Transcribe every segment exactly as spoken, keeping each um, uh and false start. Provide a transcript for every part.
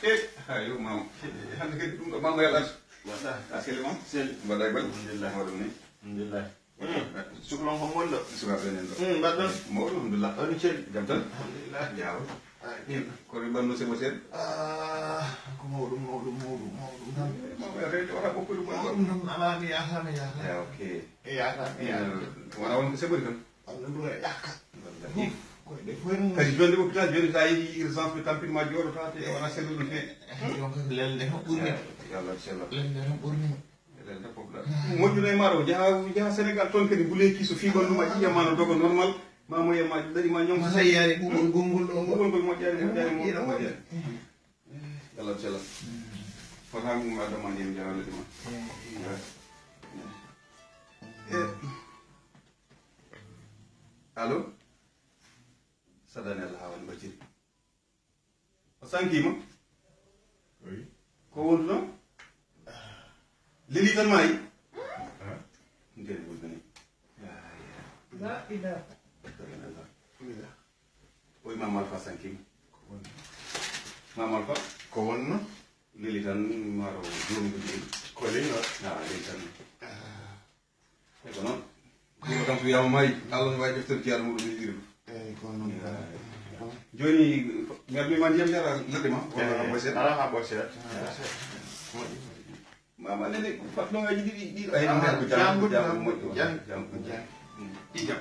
E, ha, yo, mama. Hannde kadi ɗum ɗo, mama, yalata. Mbaɗɗa? A selli, mama? Selli. Mbaɗɗa e balɗe? Alhamdulillah. Mbaɗɗa ni? Alhamdulillah. Suklon ko ngol ɗo? Sukaaɓe nen ɗo. Hmm, mbaɗɗon? Mawɗo, alhamdulillah. Oɗon celli? Jam tan? Alhamdulillah. Jaawo. Ay, ko ɓe mbanno semo seeɗa? Ah, ko mawɗum, mawɗum, mawɗum, mawɗum tan. Mawɓe reejo wata ɓokkude mawɗum. Mawɗum tan alaa mi yaata, mi yaata. Ya, ok. E yaata, mi yaata. Wona won ko seɓori kam. Walla ɗum e ƴakka. Wallahi. Ko ɗe fof en kadi jonde hôpital, joni sa yeehi urgence ɓe tampin ma jooɗota te wona selluɗo fe. Eh, donc lelde tan ɓurni. Ya, Allah, inchallah. Lelde tan ɓurni. Moƴƴuno e maaɗa o jaha, jaha Sénégal toon kadi, mbuleeki so fii ɓanndu ma ƴiƴam ma no doga normal, ma moye ma ɗaɗi ma ñom. Ma tawi yaani ɓuuɓol gonngol ɗo ngol. Ɓuuɓol ngol moƴƴaani, moƴƴaani, moƴƴaani. Yalla, inchallah. Fota mum adda ma ndiyam jaha leddi ma. Eh. Allo? Sadani Allah haa woni baciri. O sankiima? Oui. Ko wonduno? Leli tan maayi? Ah. Nden wonduno. La ilaha illallah. Oy, Mama Alfa sankiima. Ko wonno? Mama Alfa? Ko wonno? Leli tan, maro jooni ko jooni. Ko leli noon? Ah, leli tan. Ah. E ko noon. Ɗum kam so wiyama maayi, Allah no wawi ƴeftude jeyaɗo muɗum e ɗiɗo. Eyyi, ko noon. Jooni, mi addi ma ndiyam jara ladde ma, walla ha ɓoy seeɗa? Ala ha ɓoy seeɗa. Moƴƴi. Mama nene, fat longaji ɗiɗi, ɗiɗo. Ay, ah, ɗum ko jam, jam ko jam, moƴƴo. Jam, jam ko jam. Ɗi jam.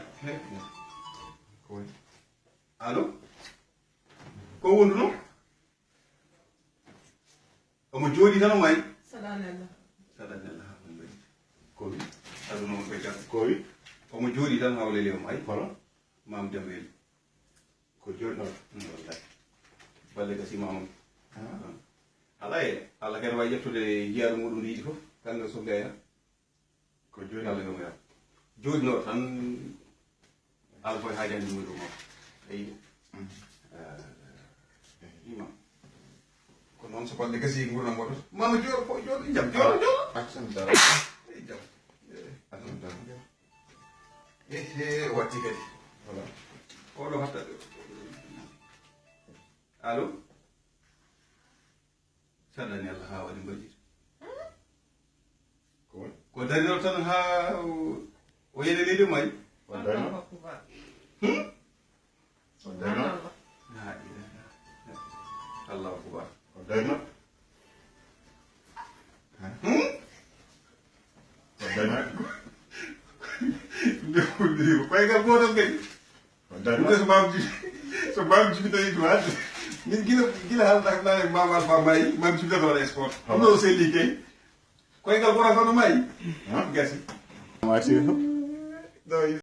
Ko woni? Allo? Ko wonduno? Omo jooɗi tan, o maayi. Saɗanella. Saɗanella, haa ko mbaɗi. Ko wi? Aduna on koye gas. Ko wi? Omo jooɗi tan, haa o leli, o maayi. Kono? Maam Demba Yeli. Ko jooɗi noon? Mm, wallahi. Balle gasi, maam on. Ah. Alaa e, Allah kadi wawi ƴeftude jiyaaɗo muɗum ɗi yiɗi fof, kamɓe so gayna. Ko jooni Allah yomo yar. Jooɗinoo tan, Alfa e haajande mum ɗum o. Eyi. Mm. Eh, ima. Ko noon so golle gasi, nguurndam woɗɗoto. Mama jooɗo, ko jooɗo, jam, jooɗo, jooɗo. Accam dara. Eyi, jam. Eh, accam dara. Eh, eh, watti kadi. Voilà. Oɗo hatta ɗo. Allo? Saɗani Allah haa waɗi mbaɗi. Ko woni? Ko darino tan haa o, o yeɗe leydi maayi. O darino? Allahu akbar. Hmm? O darino? Subhanallah. La ilaha illallah. Allahu akbar. O darino? Hmm? O darino? Nde ko koygal gootal kadi. Ɗum de so Maam Jibi, so Maam Jibi tawi ɗum hannde. Min gila, gila haalata ko nane Maam Alfa maayi, Maam Jibi tan waɗa sport. Ɗum ɗo o selli kay. Koygal ɓura kono maayi. Gasi. Mati.